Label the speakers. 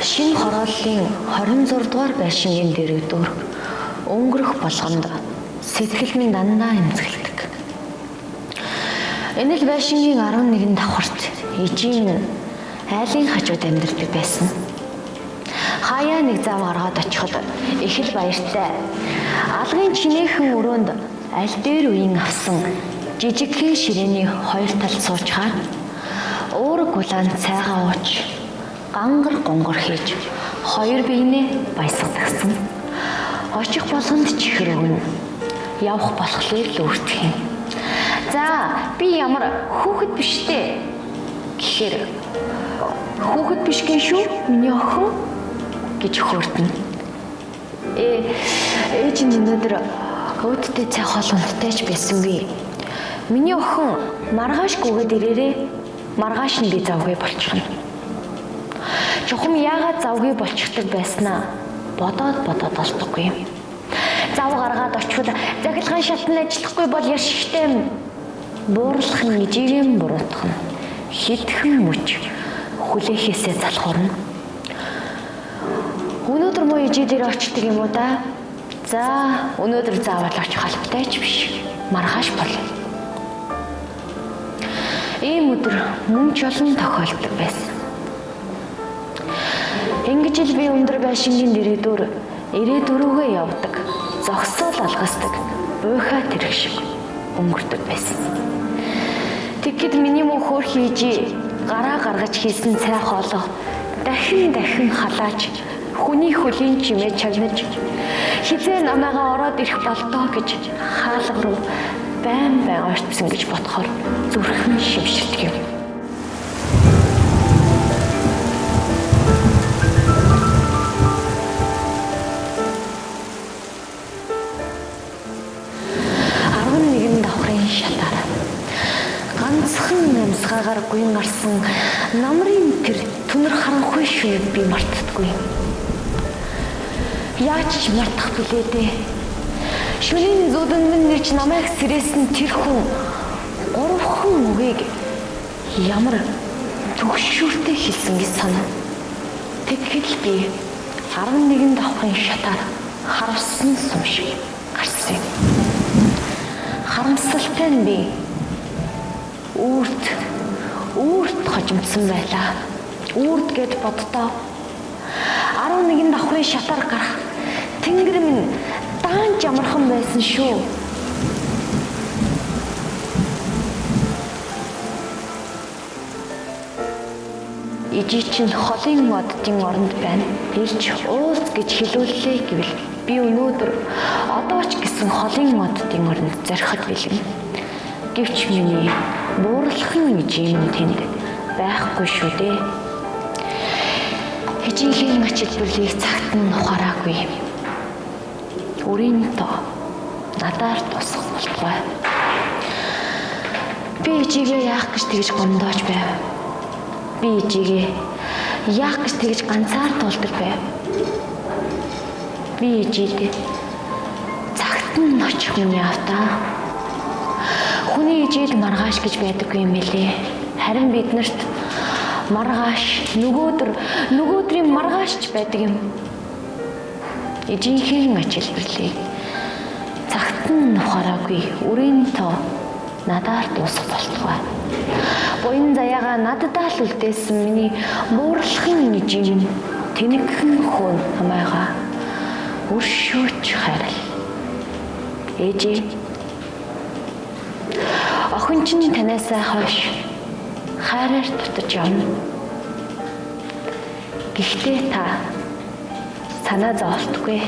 Speaker 1: Шинэ хорооллын 26 дугаар байшингийн дэргэдүүр өнгөрөх болгонд сэтгэл минь дандаа эмзэгэлдэг. Энэ л байшингийн 11 давхарт ижийн айлын хажууд амьдардаг байсан. Хаяа нэг зав гаргаад очиход их л баяртай. Алгын чинээхэн өрөөнд аль дээр үеийн авсан жижигхэн ширээний хоёр талд суучхаад уураг улаан цайгаа ууч гангар гонгор хийж хоёр биенээ баясгадагсан. Очих болгонд чихэр өгнө. Явах болохоор л өөртөх юм. За би ямар хүүхэд биш дээ гэхээр хүүхэд биш гин шүү миний охин гэж хөөрдөн. Ээж нь өнөөдөр өөдтэй цай хоол унттай ч байсангүй. Миний охин маргааш гүгээд ирээрээ, маргааш нь би завгүй болчихно. Чухам яагаад завгүй болчихдог байснаа бодоод бодоод олдохгүй юм. Зав гаргаад очвол захилгаан шалтан ажиллахгүй бол яшигтэй юм. Буурлах нь ижигэм буруутах нь хитгэн мөч хүлээхээсээ залхуурна. Өнөөдөр муу ижи дээр очдөг юм уу да? За өнөөдөр заавал очих албатай ч биш. Маргааш болно. Ийм өдөр мөн ч олон тохиолддог байсан. Ингэж л би өндөр байшингийн дэргэдүүр 94-өө явдаг. Зогсоол алгасдаг. Буйхаа тэрэг шиг өнгөрдөг байсан. Тэгэхэд миний мөн хөөрхий ижи гараа гаргаж хийсэн цай хоолоо дахин дахин халааж хүний хөлийн чимээ чагнаж хизээ намайгаа ороод ирэх болдоо гэж хаалга руу байн байн ойртсон гэж бодохоор зүрхэн шимширдэг юм. Давхрын шатаар ганцхан амьсгаагаар гуйн гарсан намрын тэр түнэр харанхуй шүнийг би мартдаггүй. Яаж ч мартах билээ дээ. Шөнийн зүүдэнд минь нэрч намайг сэрээсэн тэр хүн гурван үгийг ямар түгшүүртэй хэлсэн гэж санав. Тэгэхэд л би 11 давхрын шатаар харавсан сум шиг гарсан юм. Харамсалтай нь би үүрт хожимдсан байлаа. Үүрт гэд боддоо. 11 давхрын шатаар гарах тэнгэр минь даанч амархан байсан шүү. Ижи чинь холын оддын оронд байна. Ирж уулз гэж хэлүүллээ гэвэл би өнөөдөр одоо ч гэсэн холын оддын оронд зориход бэлэн. Гэвч миний буурлахын ижим тэнд байхгүй шүү дээ. Хижинхийн ач хэлбэрлийг цагт нь ухаараагүй. Үрийн тоо надаар тусах болтугай. Би ижигээ яах гэж тэгж гомдоож байв. Би ижигээ яах гэж тэгж ганцаар тулдаг байв. Би ижигээ цагт нь очих миний автаа. Хүний ижил маргааш гэж байдаггүй юм билээ. Харин биднэрт маргааш, нөгөөдрийн маргааш ч байдаг юм. Ижинхэн ач хэлбэрлийг цагт нь ухаараагүй үрийн тоо надаар дуусах болтугай. Буян заяагаа наддаа л үлдээсэн миний буурлахын ижим тэнэгхэн хөөн намайгаа өршөөч хайрал. Ээжээ, охин чинь танаасаа хойш хайраар дутаж явна. Гэхдээ та санаа зоволтгүй.